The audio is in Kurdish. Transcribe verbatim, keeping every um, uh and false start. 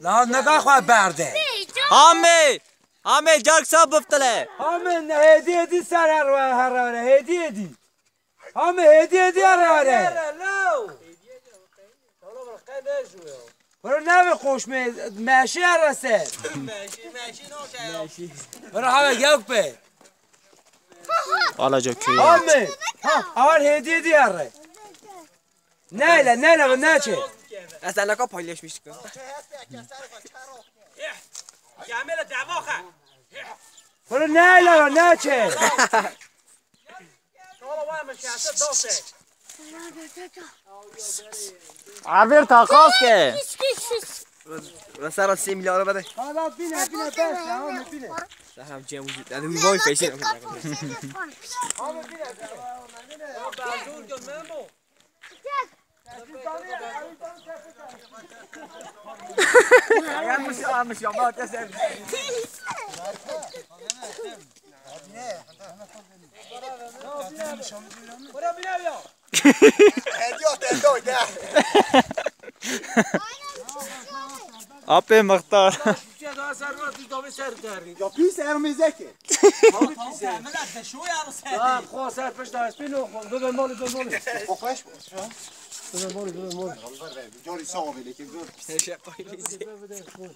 La nega xwe berde. Hamê! Hamê, cark sa biftile. Hamê, ne hêdî hêdî ser her we herare, hêdî hêdî. Hamê, hêdî hêdî herare. Bro, navê qoşmê meşî herase. Bro, hava yok be. Alaca köyü. Hamê. Ha, awar hêdî hêdî herre. Neyle, neyle, neçe. Ez enaka paylaşmıştık. Bro, neyle, neçe. Aver takas ke. Ve sera sê milyarı bede. Hala bine, bine, bes, devam et, bine. Daha hem cem vücut. Yani bir boy peşin. Abi, bine, bine. Yanlış almış ya, bak ya sen. Apê Mixtar. Ya pîs ermêzek e. Lan xo ser pişt da espîn û bibe malî, bibe malî. Xo xweş bû. Bibe malî, bibe malî. Carî sağ ol, leke zor. Teşekkür ederim.